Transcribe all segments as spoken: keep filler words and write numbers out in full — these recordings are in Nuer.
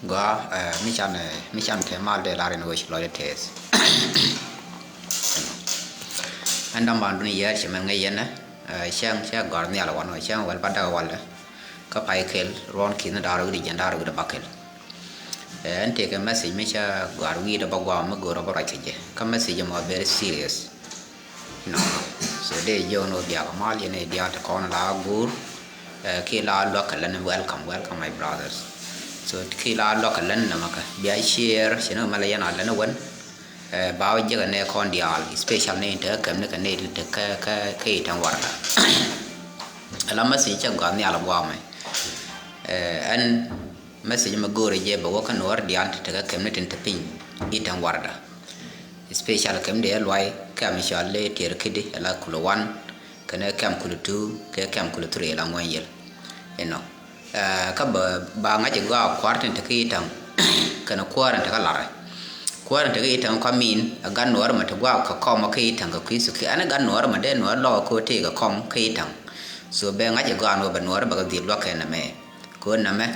Gɔaa, eh, mi can, eh, mi can kɛ mal dee lar in wec lɔcdɛ tɛth. Ɛn dam ban duni yɛɛr cɛ mɛn ŋäc yɛn, eh, cɛŋ cɛ gɔr nhial wan wä cɛŋ wɛl ba dak walɛ. Kä pay kel ruɔn ki̱n da̱r wi̱dɛ jɛn da̱r wi̱dɛ ba kel. Eh, ɛn tëëkɛ message mi cɛ gɔr wi̱dɛ ba guam mi go̱r ba ruac kɛ jɛ. Kä message mɔ very serious. Nɔ. So dee jiök ni wä biak mal yɛn i̱ diaal ti kɔn la guur. Eh, ki la luäk kɛ län, welcome, welcome my brothers. So ki la luäk kɛ län nɛmɛ kɛ bia share ci ni mɛ la yɛn a län wän. Eh, ba wä jiäk nɛ kɔn diaal, especial ni te kɛm ni kɛ ni te kɛ, kɛ, kɛ i̱ tɛn warda. Ala message cɛ gɔaa nhial guamɛ. Eh, ɛn message mɛ go̱o̱rɛ jɛ bɛ wä kä nuɔr diaal te kɛ kɛm ni tin te piny i̱ tɛn warda. Especial kɛm dee luay kɛm cɔal lɛ tier kidi ala kulu wan kɛnɛ kɛm kulu tu kɛ kɛm kulu three ala ŋuɛn yel. Inɔ. Eh, kä bɛ ba ŋa̱c gɔaa kuar tin te ki itaŋ kɛnɛ kuar in te kä larɛ. Kuar in te ki itaŋ kɔ min a gan nuɔr mɛ te gɔaa kɛ kɔm kɛ itaŋ kɛ kui̱ suki ɛn gan nuɔr mɛ dee nuɔr lɔk kɛ tee kɛ kɔm kɛ itaŋ. So bɛ ŋa̱c gɔaa nuɔr bɛ nuɔr bɛ kɛ dhil luak kɛ nɛ mɛ. Kɛ ɣöö nɛmɛ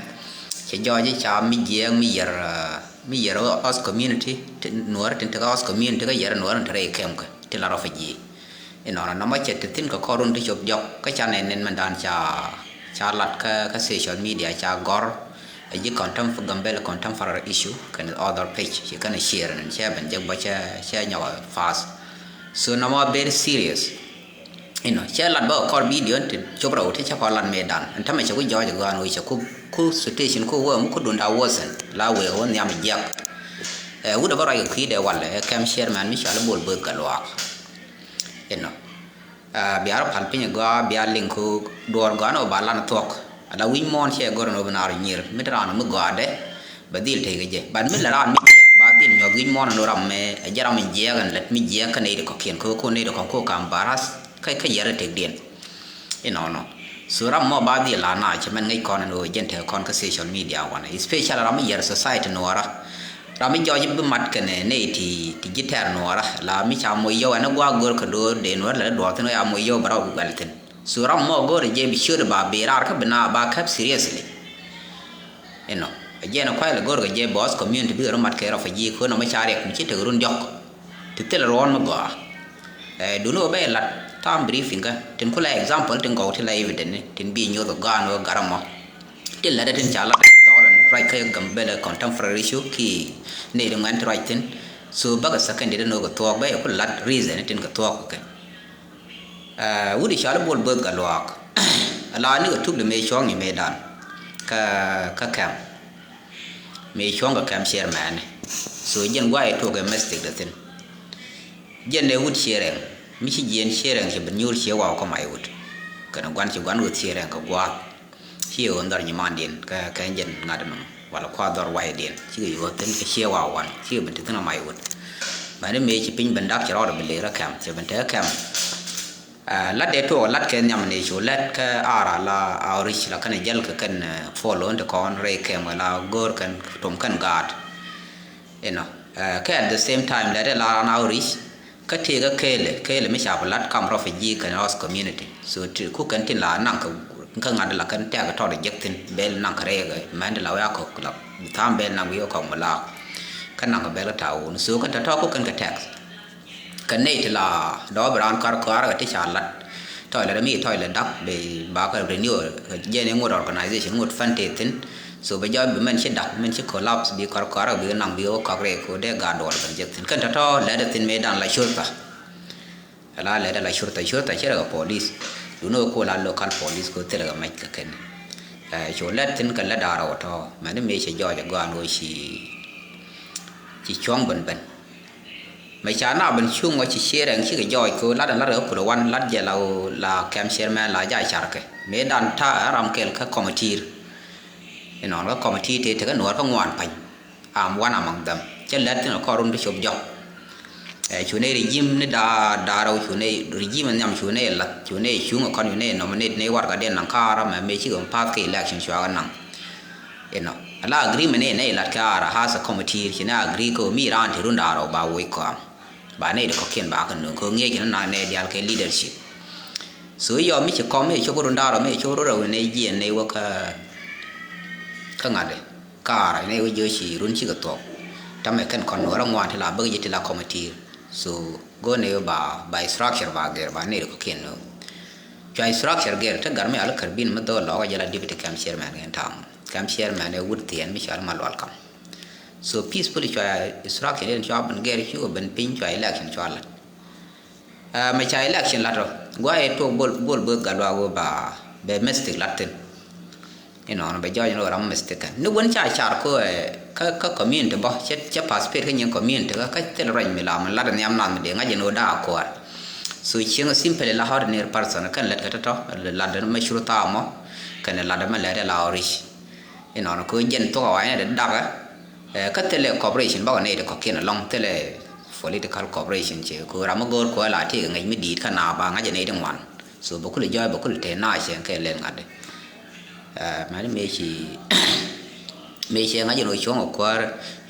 cɛ jɔɔc i̱ ca mi jiɛɛk mi yɛr, ah, mi yɛr Host community, ti nuɔɔri tin tekɛ Host community kä yɛr nuɔɔri tin te rɛy kɛm kɛ ti la refugee. Inɔnɔ nɔmɔ cɛ te thi̱n kɛ kɔr run ti cop jɔk kä ca nɛn nɛn mɛn dan ca, ca lat kä, kä social media ca gɔr. A ji̱ contem-, Gambella contemporary issue kɛn other page ci kɛn share nɛn cɛ ben jek bä cɛ, cɛ nyɔk fast. So nɔmɔ very serious. Inɔ cɛ lat bä kɔr video ti cop rɛw ti cɛ kɔr lat mëë dan. Ɛn tämɛ cɛ ku jɔɔc gɔaan wee cɛ ku, ku situation ku wee mu ku dunda worsen la wee wä nhiam jiɛk. Ɛ wut ɛ bä ruac kɛ kui̱dɛ walɛ ɛ kɛm chairman mi cɔal i̱ Bol Both Gatluak. Inɔ. Ɛ bia rɔ pal piny gɔaa bia liŋ ku duɔɔr gɔaan wä ba lan thuɔk. Ala wi̱c muɔ̱ɔ̱n cɛ gɔr ɛn wä bi naar nyir mi te raan mi gɔaadɛ. Bɛ dhil tëëk jɛ. But mi lɛ raan mi jiɛɛk ba dhil nyuɔth wi̱c muɔ̱ɔ̱n ɛn ram mɛ ɛ jɛ ram mi jiɛɛk ɛn lät mi jiɛɛk kä nɛy ti kɔ̱kiɛn kä, kä nɛy ti kɔ̱ŋ kä ka̱m ba̱ra̱th kä, kä yɛr ɛ tëkdiɛn. Inɔnɔ. So ram mɔ ba dhil la na cɛ mɛn ŋäc kɔn ɛn ɣöö jɛn tëë kɔn kä social media wanɛ. Especially ram mi yɛr society nuɔɔrä. Ram mi jɔɔc bi mat kɛnɛ nɛy ti, ti ji̱ tɛɛr nuɔɔrä. La mi ca moc yio̱w ɛn ɛ gua̱a̱k go̱r kɛ do̱r dee nuɔɔr lɛ duɔɔr thi̱n ɣöö ya moc yio̱w bɛ rɔw guɛl thi̱n. So ram mɔ go̱o̱rɛ jɛ bi ciöt ba ber raar kä bi na ba käp seriously. Inɔ. Ɛ jɛn ɛ kuay lɛ go̱o̱rɛ jɛ bɔth community bikɛ rɔ mat kɛ refugee kɛ nɔ mɛ ca riɛk mi ci tek run diɔ̱k. Ti thil ruɔ̱ɔ̱n mi gɔaa. Ɛ duni wä bɛ lat tam briefing kä tin ku la example tin gɔw ti la evidence tin bi nyoth ɛ gɔaa ni wä gat ɛmɔ. Tin lat ɛ tin ca lat ɛ dhɔl ɛn ruac kä Gambella contemporary issue ki nɛy ti ŋuɛn ti ruac thi̱n. So bakɛ second dit ɛn wä kɛ thuɔɔk bɛ yɛ ku lat reason tin kɛ thuɔɔk kɛ. Ɛ wut i̱ cɔal i̱ Bol Both Gatluak. Ala ni kɛ tuk di mëë cuɔ̱ŋ i̱ mëëdan kä, kä kɛm. Mëë cuɔ̱ŋ kɛ kɛm chairman. So jɛn gua̱a̱ i̱ tuɔk ɛ mistake dee thi̱n. Jɛn ɛ wut Ciɛ Rɛŋ mi ci jiɛɛn Ciɛ Rɛŋ ci ben nyuur Ciɛ Waw kä may wut. Kɛnɛ gua̱n ci gua̱n wut Ciɛ Rɛŋ kɛ gua̱a̱th. Ci ɣöö dhɔr nyimandiɛn kä, kä jɛn ŋa̱t ɛnɔ wala kuath dhɔr waydiɛn cikɛ yio̱o̱th thi̱n kä Ciɛ Waw wan cikɛ ben te thi̱n a may wut. Mɛni mëë ci piny ben dak cɛ rɔɔdɛ bi lëër ɛ kɛm cɛ ben te ɛ kɛm. Ɛ lat dee tuɔɔk lat kɛ nhiam ni cu lɛt kä ara la outreach la kɛn jäl kɛ kɛn, ɛ, follow in te kɔn rɛy kɛm wala go̱o̱r kɛn tom kɛn gaat. Inɔ, ɛ, kä at the same time lɛt ɛ la ran outreach. Kä tëëkä kelɛ, kelɛ mi ca bi lat kam refugee kɛn host community. So ti ku kɛn tin la naŋ kä, kä ŋa̱t la kɛn tɛk tɔt jek thi̱n bɛl naŋ kä rɛɛk mɛn ti la wia kɔk la bi tha̱a̱ŋ bɛl naŋ wi̱i̱ kɔk mi laak. Kä naŋ kä bɛl kä ta̱a̱ wun. So kɛn tɔ̱tɔ̱ ku kɛn kɛ tɛk. Kɛn nɛy ti la dɔɔp raan kar kɔaarä kɛ ti ca lat. Tɔy lɛ rɛ mi tɔy lɛ dak bi ba kɛ renew jɛn iŋot organization ŋot fund ti thi̱n. So bɛ jɔɔc bi mɛn ci dak, mɛn ci collapse bi kɔr kɔrä bi naŋ bi wä kɔk rɛy ko dee gaat duɔl ben jek thi̱n. Kɛn tɔ̱tɔ̱ lɛt thi̱n mëë dan la shurta. Ala lɛt ala shurta, shurta ci rɛ kɛ police. Duni wä ko la local police ko thilɛ kɛ mɛc kɛ kɛn. Ɛ, cu lɛt thi̱n kɛ lɛt da̱rä wä tɔ̱. Mɛni mëë ci jɔɔc ɛ gɔaan wä ci, ci cuɔ̱ŋ ben ben. Mɛ ca na ben cuŋ ɔ ci Ciɛ Rɛŋ cikɛ jɔɔc kɛ lat ɛn lat kɛ kulɛ wan lat jɛ la ɣöö la kɛm chairman la ja carkɛ. Mëë dan ta̱a̱ ɛ ram kɛl kä committee. Inɔn kä committee tëë tekɛ nuɔɔr kä ŋuan pa̱ny. I'm one among them. Cä lät thi̱n ɛ kɔr run ti cop jɔk. Ɛ cu nɛy regime ni daar daar ɔ cu nɛy regime nhiam cu nɛy lath cu nɛy cuŋ ɛ kɔn cu nɛy nominate nɛy warɛgadiɛn naŋ ka̱a̱rä mɛ mëë cikɛ path kɛ election cua kɛ naŋ. Inɔ ala agreement ni nɛy lat kɛ ara has a committee ci nɛ agree kɛ ɣöö mi raan ti run daar ɔ ba woc kɔam. Ba nɛy ti kɔ̱kiɛn ba kɛ nööŋ kɛ ɣöö ŋi̱eec kɛ ni na nɛy diaal kɛ leadership. So iɔ mi ci kɔm mi ci cop run daar ɔ mi ci cop run rɛw nɛy jiɛn nɛy wä kä, kä ŋa̱t ɛ. Kaar ni wä jiö ci run cikɛ thuɔk. Tamɛ kɛn kɔn nuɔrä ŋuan ti la bäk ji̱ ti la committee. So go̱o̱r ni wä ba, ba structure ba gɛr ba ni ri kɔ̱kiɛn ni wä. Cua structure gɛr te gar mi al kär bin mi dhol lɔkä jɛ la deputy camp chairman kɛn tam. Camp chairman ɛ wut thiɛn mi cɔal Malual Kam. So peacefully cua structure in cua ben gɛr cua ben piny cua election cua lat. Mɛ ca election lat rɔ guayɛ tuɔk bol bol böth gat luak wä ba bɛ mistake lat thin. Inɔnɔ bɛ jɔɔc ni wä ram mistake kɛn ni wen ca car ko kä kä community bɔ cɛ cɛ participate kä nyin community kä kä thil ruac mi la mi lat nhiam nath mi dee ŋac ni wä daa kuɔr. So cieŋ simply la ordinary person kɛn lät kä tɔtɔ lat mɛ curu thaa mɔ kɛn lat mɛ lɛt la ɔ rich. Inɔnɔ ko jɛn thok a wanyɛ de dakä. Kä thilɛ cooperation bakɔ nɛy ti kɔkiɛn alɔŋ thilɛ political cooperation cɛ ko ram mi go̱o̱r kuɛ la ti kɛ ŋäc mi di̱i̱t kä na ba ŋa̱c nɛy ti ŋuan. So bɛ kulɛ jɔɔc bɛ kulɛ te na cɛ kɛ lɛl ŋa̱t. Mɛn mëë ci mëë ci ŋa̱c ni cuɔ̱ŋ kuäär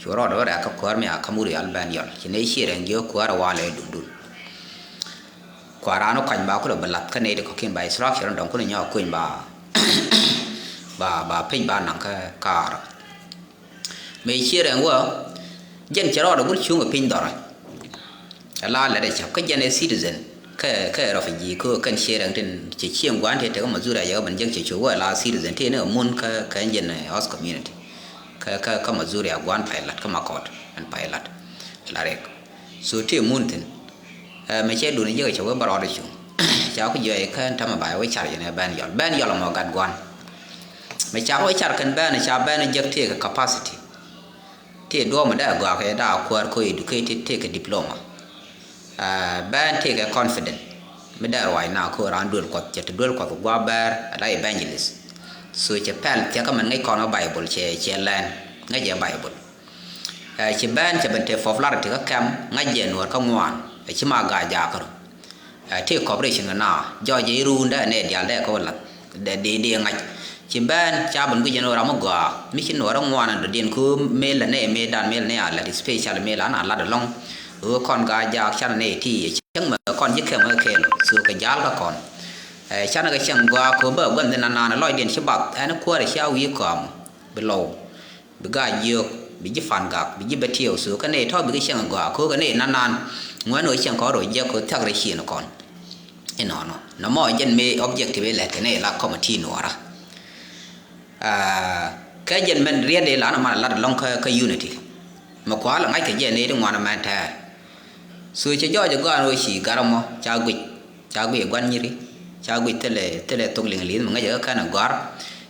cu rɔɔd wä rɛk kä kuäär mi a ka̱m wur yal bɛn yɔl ci nɛy ci rɛŋ jiö kuäär a walɛ dundun. Kua̱ran wä kɔny ba kulɛ bɛ lath kä nɛy ti kɔkiɛn ba instruction dɔŋ kulɛ nyɔk kuny ba ba ba piny ba naŋ kä kaar. Mëë cier ɛn wä jɛn cɛ rɔɔdɛ gul cuŋ ɛ piny dhɔrɛ. Ɛ la lɛt ɛ cäp kä jɛn ɛ citizen kä kä refugee kä kɛn cier ɛn tin cɛ cieŋ gua̱n tëë tekä Mazuria yɛ kä ben jek cɛ cu wä ɛ la citizen tëë ni ɛ mun kä kä jɛn ɛ host community kä kä kä Mazuria gua̱n pay lat kä Makɔt ɛn pay lat. Ɛ la rɛk so tëë mun thin. Mɛ cɛ duni jek cɛ wee bä rɔɔdɛ cuŋ ca ku jiɔc kä tamɛ ba wee car jɛn ɛ bɛn yɔl bɛn yɔl ɛmɔ gat gua̱n. Mɛ ca wee car kɛn bɛn ca bɛn jek tëëkɛ capacity. Tëë duɔ̱ɔ̱mɛ dee gɔaa kɛ daa kuäär ko educated tëëkɛ diploma. Bɛn tëëkɛ confident mi dee ruac na ko raan duel kuɔth cɛ te duel kuɔth gua̱a̱ bɛɛr ala evangelist. So cɛ pɛl thiakä mɛn ŋäc kɔn ɔ Bible cɛ cɛ lɛn ŋäc ɛ Bible. Ci bɛn cɛ ben te popularity kä kɛm ŋa̱c jɛ nuɔr kä ŋuan. Ci ma ga̱a̱c jakä rɔ. Ti cooperation kɛ na jɔɔc jɛ iruun dee nɛ dial dee kä wä lath dee di di ŋa̱c. Ci bɛn ca ben guic jɛ nuɔr ram mi gɔaa mi ci nuɔr ŋuan dɔ̱diɛn kä mel lɛ nɛ mel dan mel nɛ a la̱t special mel an a la̱t alɔŋ. Ɣöö kɔn ga̱a̱c jaak canɛ nɛ ti cäŋ mɛ kɔn ji̱ kɛm kä kɛɛl so kɛ ja̱a̱l kä kɔn. Canɛ kɛ cäŋ gɔaa kɛ ɣöö bä gua̱n dhin anaan lɔcdiɛn ci bath ɛn kuäärɛ cia wi̱i̱ kɔam bi lɔw. Bi ga̱a̱c jiök bi ji̱ pan gak bi ji̱ bɛ tiɛw so kä nɛy tɔ̱ bikɛ cieŋ gɔaa ko̱o̱k ɛ nɛy nanan. Ŋuɛ̈n ɣöö cieŋ kɔn rɔ jiäk ko̱ thiak rɛy ciën kɔn. Inɔnɔ nɔmɔ jɛn mëë objective ilɛt kɛ nɛy la committee nuɔɔrä. Kɛ jɛn mɛn riɛt ila nɔmɔ la lat alɔŋ kä unity. Mɛ kua̱a̱l ɛ ŋa̱c kɛ jɛ nɛy ti ŋuan ɛmɛn tɛ̱̈ɛ̱̈. So cɛ jɔɔc ɛ gɔaa ni ɣöö ci gat ɛmɔ ca guic. Ca guic ɛ gua̱n nyiri ca guic thilɛ thilɛ thok liŋ li̱th mi ŋäcɛ kä kɛn ɛ gɔ̱a̱r.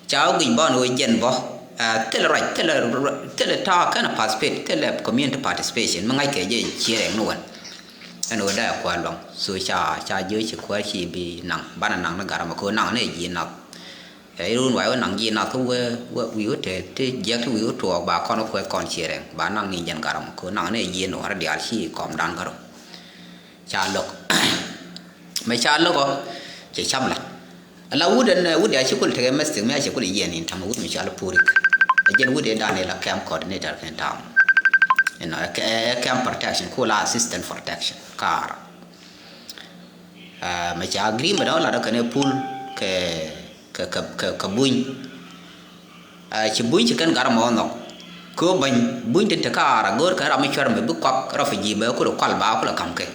Ca guic bä ni ɣöö jɛn bä thilɛ ruac thilɛ thilɛ ta̱a̱ kɛn ɛ participate thilɛ community participation mi ŋa̱ckɛ jɛ ci rɛŋ ni wän. Ɛn ɣöö dee ɛ kuäär luaŋ so ca ca jiö ci kuäär ci bi naŋ banɛ naŋ ni gat ɛmɔ kɛ ɣöö naŋ ni ɛ ji̱ nath. Ɛ irun wac wä naŋ ji̱ nath kä wee wee wi̱i̱ wä te te jiɛk ti wi̱i̱ wä tuɔɔk ba kɔn wä kuɛth kɔn ciɛ rɛŋ ba naŋ ni jɛn gat ɔmɔ kɛ wä naŋ ni ji̱ nuɔɔrä diaal ci kɔm dan kärɔ. Ca lo̱k mɛ ca lo̱k ɔ cɛ cap lat. Ala wut ɛn wut ya ci kul tekɛ mɛstik mi a cɛ kul yiɛn in tamɛ wut mi cɔal purik. Ɛ jɛn wut ɛ dan ila camp coordinator kɛn tam. Inɔ ɛ camp protection kula assistant protection kaar. Mɛ ca agreement ɔ lat ɔ kɛn ɛ pul kɛ kɛ kɛ kɛ buny. Ci buny ci kɛn gat ɛmɔ nhɔk. Kɛ ɣöö bäny buny tin te kaar a go̱o̱r kɛn ram mi cuɛr mi bi kuak refugee bɛ kulɛ kual ba kulɛ ka̱m kɛ.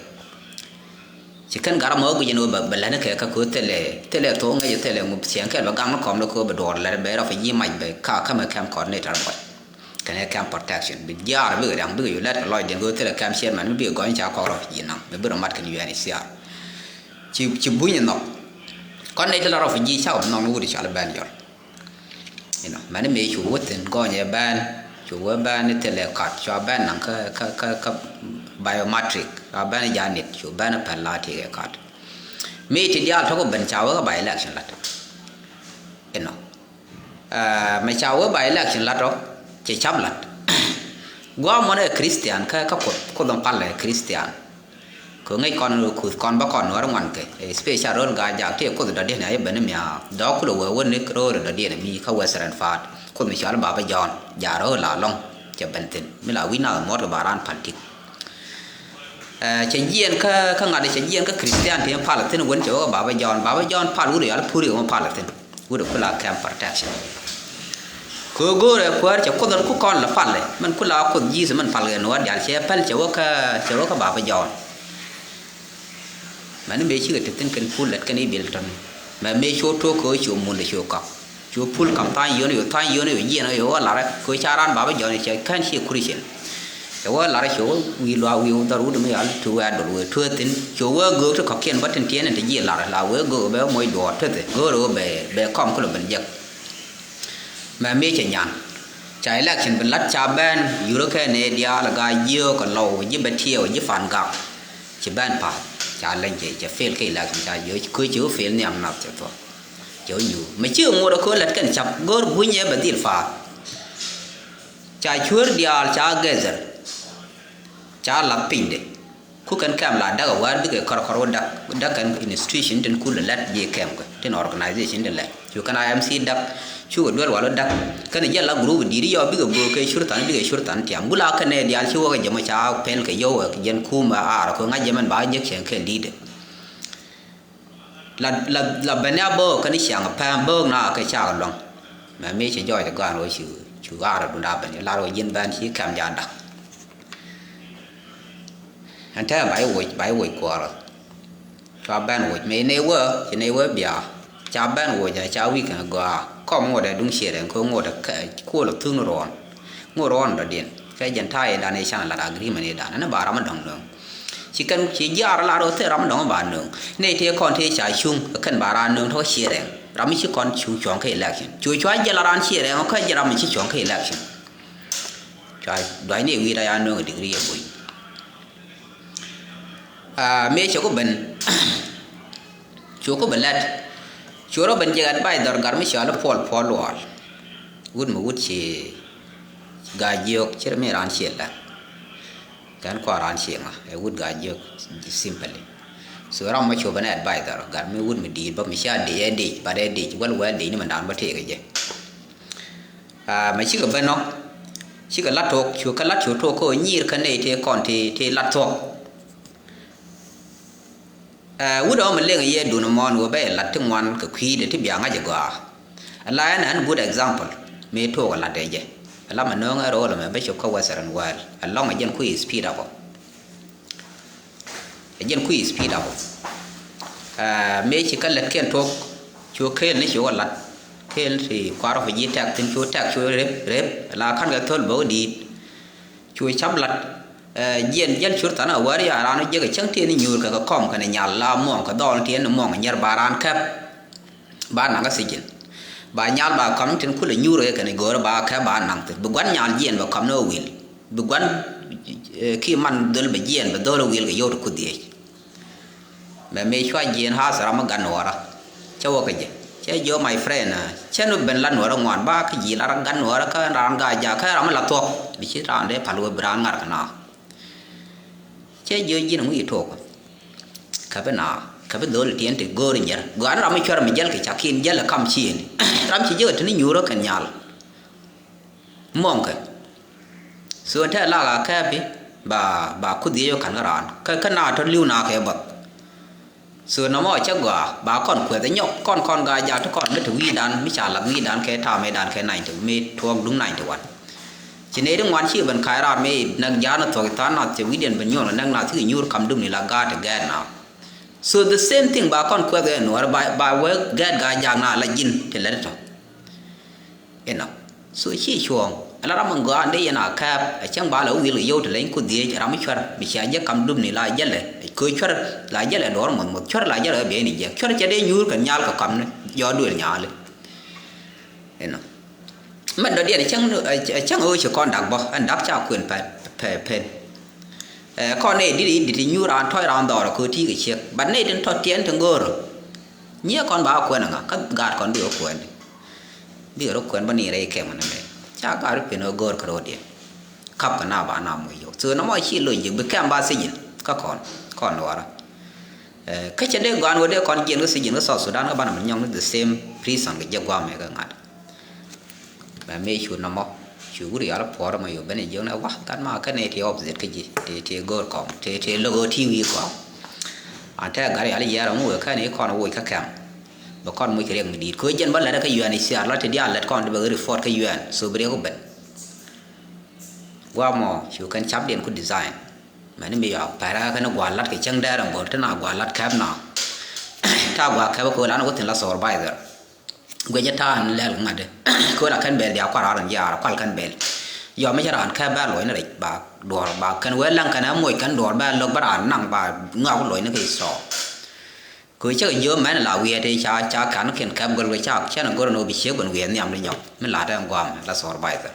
Ci kɛn gat ɛmɔ guic ɛn ɣöö bɛ bɛ lɛn kɛ kä kɛ ɣöö thilɛ thilɛ thok ŋäc thilɛ ŋup ciɛŋ kɛl bɛ gam ni kɔm ni kɛ ɣöö bɛ duɔɔr lɛr bɛ refugee mac bɛ ka kämɛ camp coordinator buɔt. Kɛnɛ camp protection bi jiaar bikɛ riaŋ bikɛ yu lɛt kɛ lɔcdiɛn kɛ ɣöö thilɛ camp chairman mi bikɛ gɔny ca kɔk refugee naŋ mi bi rɔ mat kɛn U N H C R. Ci ci buny ɛn nhɔk. Kɔn nɛy ti la refugee cakɔ bi nhɔk ni wut i̱ cɔal i̱ bɛn yɔl. Inɔ mɛni mëë cu wä thi̱n gɔnyɛ bɛn cu wä bɛn i̱ thilɛ kat cua bɛn naŋ kä kä kä kä biometric cua bɛn i̱ janit cu bɛn i̱ pɛl la tikɛ kat. Mi ti diaal tɔk i̱ ben ca wä kä by election lat. Inɔ mɛ ca wä by election lat ɔ cɛ cap lat. Gua̱a̱ mɔnɛ Christian kä kä kuoth kuoth in pal ɛ Christian. Kɛ ŋäc kɔn kuth kɔn bä kɔn nuɔ̱ɔ̱r ŋuan kɛ special rol gaa jak ti kuoth dɔ̱diɛn a i̱ ben imia dɔ̱k kulɛ wee wä ni rol dɔ̱diɛn mi kä Western Part kuoth mi cɔal Baba John. Ja rol la lɔŋ cɛ ben thi̱n mi la wi̱c nath muɔ̱t kɛ ba raan pal tik. Cɛ jiɛn kä kä ŋa̱t cɛ jiɛn kä Christian ti pal thi̱n wen cɛ wä kä Baba John Baba John pal wut yal puri wä pal thi̱n wut kula camp protection. Kɛ ɣöö go̱o̱rɛ kuäär cɛ Kuoth ɛn ku kɔn la palɛ, mɛn ku la Kuoth Jesus mɛn pal kɛ nuɔ̱ɔ̱r diaal cɛ pɛl cɛ wä kä, cɛ wä kä Baba Jɔ̱ɔ̱n. Mɛn mëë cikɛ te thi̱n kɛn pul lät kɛn i̱ Bilton. Mɛ mëë cu tuɔɔk kɛ ɣöö cu mun lɛ cu kɔk. Cu pul kam tha̱a̱ny yio̱n, cu tha̱a̱ny yio̱n, cu jiɛn, cu wä larɛ kɛ ɣöö ca raan Baba Jɔ̱ɔ̱n cɛ kän ci Christian. Cɛ wä larɛ, cu wä wi̱i̱ luaak wi̱i̱ wä dhɔr wut mi yal tuɔɔk wee a dol wee tuɔɔk thi̱n. Cu wee göök ti kɔ̱kiɛn bä tin tiɛɛn in te ji̱ larɛ, la wee göök bɛ moc duɔɔr tuɔɔk thi̱n, go̱o̱rɛ wee bɛ, bɛ kɔm kulɛ ben jek. Mɛ mëë cɛ nyan. Ca election bi la̱t ca bɛn yurä kɛ nɛy diaal, Gaa-jiök, Lɔw, ji̱ Bɛtiɛw, ji̱ Pan-gak. Ci bɛn pa̱a̱th. Ca leny cɛ, cɛ fail kä election, ca jiök ci köö ci wä fail nhiam nath cɛ thuɔ̱k. Cɛ wä nyuur. Mɛ ci ŋot ɛ köö lät kɛn cap, go̱o̱r guny ɛ bɛ dhil pa̱a̱th. Ca cuäär diaal ca gather. Ca lath pinyde. Ku kɛn kɛm la dak a wäär bikɛ kɔr kɔr wä dak, dak kɛn institution tin kul lɛ lɛt ji̱ kɛm kɛ, tin organization tin lɛ. Cu kɛn I M C dak, cukɛ duel wal wä dak. Kɛn jɛ la group di̱t yɔ bikɛ böök kɛ curthan, bikɛ curthan tiam. Gula kɛn nɛy diaal ci wä kɛ jɛ mɔ ca pɛl kɛ yɔw kɛ jɛn kum a ar kɛ ŋa̱c jɛ mɛn ba jek cɛn kɛn di̱t. La, la, la ben ya bäök kɛn ciaŋ pɛm bäök na kɛ cak luaŋ. Mɛ mi ci jɔɔc gɔaan wä cu, cu ar dunda ben, lar wä ji̱n ben ci kɛm ja dak. Ɛn tɛm ba i̱ woc, ba i̱ woc kuɔɔrä. Cua bɛn woc, mëë nɛy wee, ci nɛy wee bia. Ca bɛn woc, ca wi̱i̱ kɛn gɔaa. Kɔm ŋot ɛ duŋ ciëër ɛn, kɛ ŋot ɛ kɛ, kuɔl ɛ thun ruɔn. Ŋot ruɔn dɔ̱diɛn. Kɛ jɛn ta̱a̱ i̱ dan i̱ can lat agreement i̱ dan. Ɛn ba ram mi dɔ̱ŋ nööŋ. Ci kɛn, ci jiaar lat rɔ thil ram mi dɔ̱ŋ ba nööŋ. Nɛy tëë kɔn tëë ca cuŋ, kɛn ba raan nööŋ tɔ̱ ciëër ɛn. Ram mi ci kɔn cuŋ cuɔ̱ŋ kä election. Cu cua jɛ la raan ciëër ɛn, kä jɛ ram mi ci cuɔ̱ŋ kä election. Cua duac ni wi̱i̱ da ya nööŋ ɛ degree ɛ buny. Aa, mëë cɛ ku ben, cu ku ben lɛt, cu rɔ ben jɛ advisor gat mi cɔal i̱ Paul Paul Luɔl. Wut mi wut ci Gaa-jiök, ci rɔ mi raan ciɛ lɛt. Kɛn kua raan ciɛ ŋa, ɛ wut Gaa-jiök simply. So ram mɔ cu ben advisor gat mi wut mi di̱i̱t bä mi cia dic ɛ dic, but ɛ dic, well well dic ni mɛn daan bä tëëk ɛ jɛ. Aa, mɛ cikɛ ben nɔ, cikɛ lat tok, cu kɛ lat cu tok kä nyir kä nɛy tëë kɔn tëë, tëë lat thuɔ̱k. Aa, wut ɔmɛ lëŋ yɛ dun mɔn wä bɛ lat ti ŋuan kɛ kui̱dɛ ti bia ŋa̱c ɛ gɔaa. Ala ɛn ɛn good example mëë tok ɛ lat ɛ jɛ. Ala mɛ nööŋ ɛ rol ɛmɛ bɛ cop kä Western world. Ɛlɔŋ ɛ jɛn kui̱ speed up ɔ. Ɛ jɛn kui̱ speed up. Aa, mëë ci kä lät kiɛn tok, cu kɛɛl ni cu kɛ lat. Kɛɛl ti kua̱r ɔ ji̱ tɛk thi̱n cu tɛk cu rep, rep. La ka̱n kɛ thöl bä wä di̱i̱t. Cu cap lat. Aa, jiɛn jäl cur than a wäär ya raan wä jiäk ɛ cäŋ tiɛn ni nyuur kɛ kɛ kɔm kɛn ɛ nyal la muɔ̱ŋ kɛ dhɔl tiɛn ni muɔ̱ŋ ɛ nyɛr ba raan kɛp. Ba naŋ kä sijin. Ba nyal ba kɔm tin kulɛ nyuur kɛ kɛn i̱ go̱o̱rä ba kɛ ba naŋ thi̱n. Bi gua̱n nyal jiɛn bɛ kɔm ni ɣä wil. Bi gua̱n, eh, ki man dhöl bɛ jiɛn bɛ dhöl ɣä wil kɛ yio̱w ti kuth dhiec. Mɛ mëë cua jiɛn hath ram mi gat nuɔɔrä. Cä wä kä jɛ. Cä jiɔ my friend, ah, cä ni ben la nuɔɔrä ŋuan ba kä ji̱ la gat nuɔɔrä kä raan gaa jaak kä ram mi la thuɔ̱k. Bi ci raan dee pal wee bi raan ŋa̱r kɛ na. Cɛ jiö ji̱n ŋui̱ tok. Käpɛ na, käpɛ dhol tiɛn ti go̱o̱r nyɛr. Gɔaa ni ram mi cuɛr mi jäl kɛ cakin jäl ɛ kam ciëëni. Ram ci jiäk ɛ te ni nyuurä kɛn nyal. Muɔ̱ŋkɛ. So tɛ lak a kɛɛpi ba, ba kuth dhiec wä ka̱n kä raan. Kä, kä na tɔ li̱w na kɛ bäth. So nɔmɔ cä gɔaa ba kɔn kuɛth ɛ nyɔk kɔn kɔn gaa jak ti kɔn mi te wi̱i̱dan mi ca lath wi̱i̱dan kɛ ta̱a̱ mëëdan kɛ ninety mi tuɔɔk duŋ ninety one. Ci nɛy ti ŋuan ci ben ka̱a̱c raar mëë näk ja̱a̱n ɛ thuɔ̱k tha̱a̱ŋ nath cɛ wi̱i̱diɛn ben nyuɔn kɛ näk nath cikɛ nyuur kam dum ni la gaat ti gɛɛt na. So the same thing ba kɔn kuɛth ɛ nuɔ̱ɔ̱r ba, ba wee gɛɛt gaa jak na la ji̱n ti lät tɔ. Inɔ. So ci cuɔ̱ɔ̱ŋ ala ram mi gɔaa dee yɛn a kɛɛp a cäŋ ba la wä wi̱i̱l kɛ yio̱w ti leny kuth dhiec ram mi cuɛr mi cia jɛ kam dup ni la jälɛ. Kɛ cuɛr la jälɛ duɔ̱ɔ̱r muɔth muɔth cuɛr la jälɛ bɛ ni jɛ cuɛr cɛ dee nyuur kɛ nyal kɛ kam ni jɔɔk duël nyali. Inɔ. Mɛn dɔ̱diɛn cäŋ, cäŋ ɣöö ci kɔn dak bä ɛn dak ca kuën pɛ, pɛ, pen. Ɛ, kɔn nɛy di̱t i̱ di̱t i̱ nyuur raan tɔ̱c raan dhɔr ɛ köö ti̱i̱ kɛ ciek. But nɛy tin tɔ̱ tiɛn tin go̱o̱r. Nyiɛ kɔn ba kuɛn ɛŋa kä gaat kɔn bikɛ kuɛn. Bikɛ rɔ kuɛn bä ni rɛy kɛm ɛn ɛmɛ. Ca gaat ri pen ɣä go̱o̱r kɛ ro̱diɛn. Kap kɛ na ba na moc yio̱w. So nɔmɔ ci logic bi kɛm ba sijin. Kä kɔn, kɔn nuɔɔrä. Ɛ, kä cɛ dee gɔaan wä dee kɔn jiɛn kä sijin kä South Sudan kä banɛ mi nyɔŋ ni the same prison kɛ jɛ guam mɛ kä ŋa̱t. Mɛ mëë cu nɔmɔ cu wut rial puɔ̱ɔ̱r mɛ yo̱ ben jiök ni wa gat ma kä nɛy ti opposite kä ji̱ ti, ti go̱o̱r kɔŋ ti, ti lo̱k ɣöö ti wi̱i̱ kɔŋ. An tɛ gat rial jiɛɛr ɛŋu wëë kɛn i̱ kɔn woc kä kɛm. Bɛ kɔn moc kɛ riɛk mi di̱i̱t. Kɛ ɣöö jɛn bä lät kä U N H C R la te diaal lät kɔn ti bɛ ɣä report kä U N, so bi riɛk wä ben. Guamɔ cu kɛn capdiɛn ku design. Mɛni mi yɔak pɛrɛ kɛn gua̱a̱r lat kɛ cäŋ dɛɛr ɛn go̱r ti na gua̱a̱r lat kɛp na. Ta gua̱a̱r kɛp kɛ ɣöö lan wä thi̱n la supervisor. Guic ɛ ta̱a̱ ni lɛl ŋa̱t. Kɛ ɣöö la kɛn bɛl diaal kua̱r raar in jiaar kual kɛn bɛl. Yɔ mi cɛ raan kɛp bɛ luɔ̱c ni rɛc ba duɔ̱ɔ̱r ba kɛn wee läŋ kɛn ɛ moc kɛn duɔ̱ɔ̱r bɛ lo̱k bä raan naŋ ba ŋɔak luɔ̱c ni kɛ ithɔɔk. Kɛ ɣöö cä kɛ jiök mɛn la wiɛɛt i̱ ca ca kan kiɛn kɛp gɔl kɛ cak cɛn a go̱r ɛn ɣöö bi ciek ben wiɛɛt nhiam di nyɔk mi la̱t ɛn gua̱a̱m la supervisor.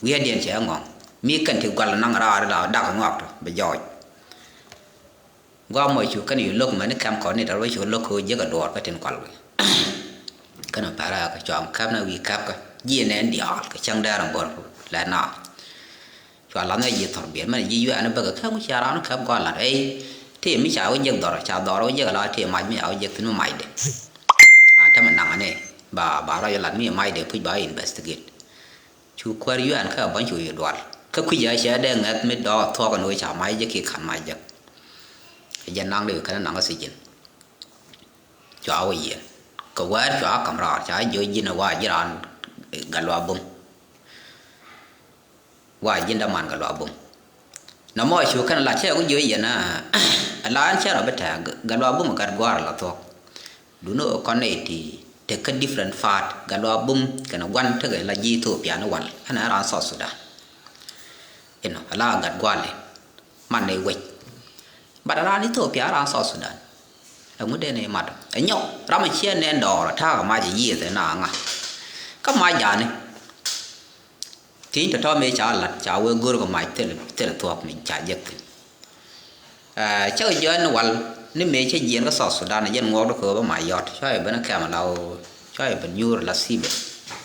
Wiɛɛtdiɛn cɛ ŋɔ̱ŋ mi kɛn ti gual naŋ raar ila dak ŋɔak tɔ bɛ jɔɔc. Gua̱a̱m mɔ cu kɛn yu lo̱k mɛn i̱ kɛm kɔn ni tɔr wä cu lo̱k kɛ ɣöö jiäk a duɔɔr kä tin kual wi̱i̱. Kɛn a pɛrɛ kɛ cuam kɛp na wi̱i̱ kɛp kä ji̱ nɛn diaal kɛ cäŋ dɛɛr ɛn bɔr lɛ na. Cua lath ni a ji̱ thɔr biɛt mɛn a ji̱ yuɛɛn a bäkɛ kä ŋu cia raan kɛp gɔaa lat ey. Tëë mi ca wä jek dhɔr ca dhɔr wä jek ala tëë mac mi ca wä jek thi̱n mi macdɛ. A tämɛ naŋ ni ba ba rɔc lat mi macdɛ puc ba investigate. Cu kuäär yuɛɛn kä a bäny cu yuɛ dual kä kui̱c a cɛ dee ŋɛth mi dɔɔk thuɔk ni wä ca mac jek ki ka̱n mac jek. Jɛ naŋ di kɛn naŋ a thi̱c ji̱n. Cua wä yiëë kɛ wäär cua ka̱m raar ca jiö ji̱n a wa ji̱ raan gat luaak bum. Wa ji̱n däman gat luaak bum. Nɔmɔ cu kɛn la cɛ ku jiö yɛn a la ɛn cɛ rɔ bi tɛ̈ɛ̈k gat luaak bum gat gua̱a̱r la thuɔ̱k. Duni ɣöö kɔn nɛy ti tekä different part gat luaak bum kɛnɛ gua̱n tekɛ la ji̱ Ethiopia ni wal ɛn a raan South Sudan. Inɔ a la gat gua̱a̱r li man nɛy wec. But a raan Ethiopia a raan South Sudan. Ɛŋu dee nɛy mat ɛ nyɔk ram a ciɛ nɛn dɔɔr a ta̱a̱k a mac a yiëëth ɛ na ŋa. Kä mac ja̱a̱ni. Ti̱i̱ny tɔ̱tɔ̱ mëë ca la̱t ca wee go̱r kɛ mac thil thil thuɔ̱k mi ca jek thi̱n. Cä kɛ jiɔc ni wal ni mëë cä jiɛɛn kä South Sudan jɛn ŋuɔk di kööp a mac yɔt cua yɛ ben a kɛm a la ɣöö cua yɛ ben nyuur la civil.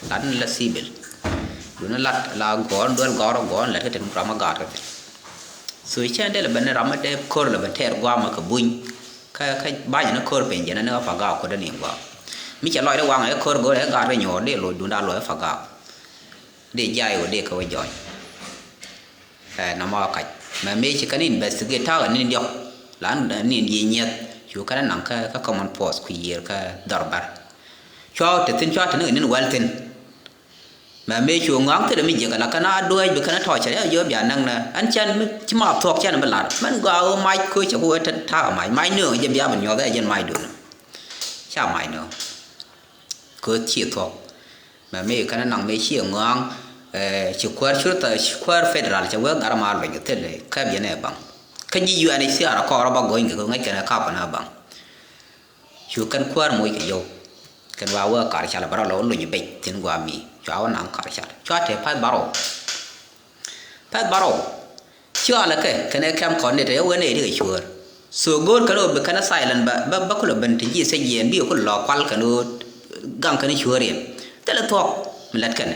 Lat ni la civil. Duni lat la gɔɔn duel gɔɔr gɔɔn lɛt kä tin ram a gaat kä thi̱n. So cä dee lɛ ben ni ram a dee ko̱r lɛ ben tɛɛr guam a kɛ buny. Kä kä ba̱ny ni ko̱r piny jɛn ni ɣä pa gaak ko̱dɛ ni guam. Mi cɛ lɔcdɛ waŋ ɛ ko̱r go̱r ɛ gaat kä nyuɔɔr dee loc dunda loc ɛ pa gaak. Dee jay wä dee kä wä jɔny. Ɛ nɔmɔ kac mɛ mëë ci kɛn investigate ta̱a̱ ni diɔk. Lan ni ji̱ nyieth cu kɛn naŋ kä kä common force ku yiër kä dhɔr bär. Cua te thi̱n cua te ni nin wɛl thi̱n. Mɛ mëë cu ŋɔaŋ thilɛ mi jiäk ala kɛn a dueec bi kɛn a tɔ̱ cɛ rial jiö bia näk nɛ ɛn cɛn mi ci ma thuɔ̱k cɛn bi lat mɛn gɔaa ɣöö mac köö cɛ ku wee te ta̱a̱ mac mac nööŋ jɛ bia bi nyuɔth ɛ jɛn mac dun. Ca mac nööŋ. Köth ciɛ thuɔ̱k. Mɛ mëë kɛn naŋ mëë ciɛ ŋɔ̱a̱ŋ ci kuäär cuth ci kuäär federal cɛ wee gat ma luny kɛ thil kɛp yɛn ɛ baŋ. Kä ji̱ U N H C R kɔɔr ba go̱ny kɛ ŋäc kɛn ɛ kap kɛn ɛ baŋ. Cu kɛn kuäär moc kɛ yio̱w kɛn wa wee kar cal bä rɔ lɔ luny bec thi̱n guami cua wä naŋ kar cal cua te path bärɔw. Path bärɔw. Ci ɣalɛ kɛ kɛn ɛ kɛm kɔn nit ɛ wen ɛ ri kɛ cuäär. So go̱o̱r kɛn ɣöö bi kɛn ɛ silent bä bä bä kulɛ ben ti ji̱ thiec yɛn bi kulɛ lɔ kual kɛn ɣöö gaŋ kɛn cuäär yɛn. Thilɛ thuɔ̱k mi lät kɛn.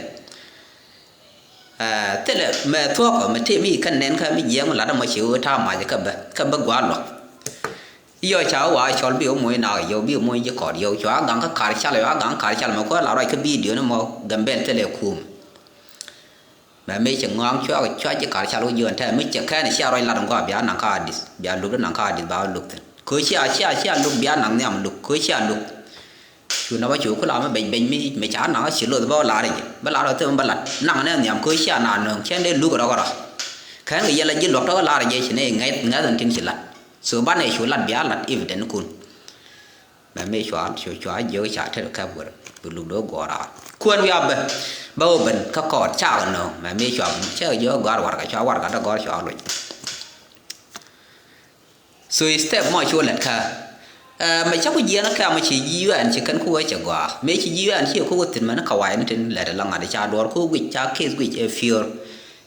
Thilɛ mɛ thuɔ̱k mi tëë mi kɛn nɛn kä mi jiɛɛŋ mi lat ɛmɔ ci ɣöö ta̱a̱ mac kä bä kä bä gua̱a̱r luɔ̱k. Yɔ ca wa cɔl bi ɣä moc nak yio̱w bi ɣä moc ji̱ kɔɔt yio̱w cua gaŋ kä kar cal yɔ a gaŋ kä kar cal mɛ kuäär la ruac kä bidio ni mɔ Gambel thilɛ kum. Mɛ mëë cɛ ŋɔaŋ cua cua ji̱ kar cal wä jiön tɛmɛ mi cɛ kɛn cia ruac lat ŋɔa bia naŋ ka adith bia luk di naŋ ka adith ba wä luk thin. Kö cia cia cia luk bia naŋ nhiam luk kö cia luk. Cu nɔmɔ cu kula mi bec bec mi mi ca naŋ ci loth bä wä lar jɛ bä lar wä thim bä lat naŋ nɛ nhiam kö cia na nöŋ cɛn dee luk rɔk rɔk. Kɛn kɛ yɛl a ji̱ luɔk tɔk lar jɛ ci nɛ ŋɛth ŋɛth in tin ci lat. So banɛ cu lat bia lat evident kun. Mɛ mëë cua cu cua jiök ca tet kɛp wër bi luk do̱ guɔ̱ɔ̱r raar kuäär wiaa bä bä wä ben kä kɔɔt cakɛ nööŋ mɛ mëë cua ben cɛ jiök gɔ̱a̱r warɛgak cua warɛgak dee gɔ̱r cua loc. So step mɔ cu lät kä mɛ cä ku jiɛɛn kä mɛ ci ji̱ yuɛɛn ci kɛn ku wee cɛ gɔaa mëë ci ji̱ yuɛɛn ci ku wä thi̱n mɛn kä wa̱i̱ ni tin lɛt la ŋa̱t ca duɔ̱ɔ̱r ku guic ca case guic ɛ piöör.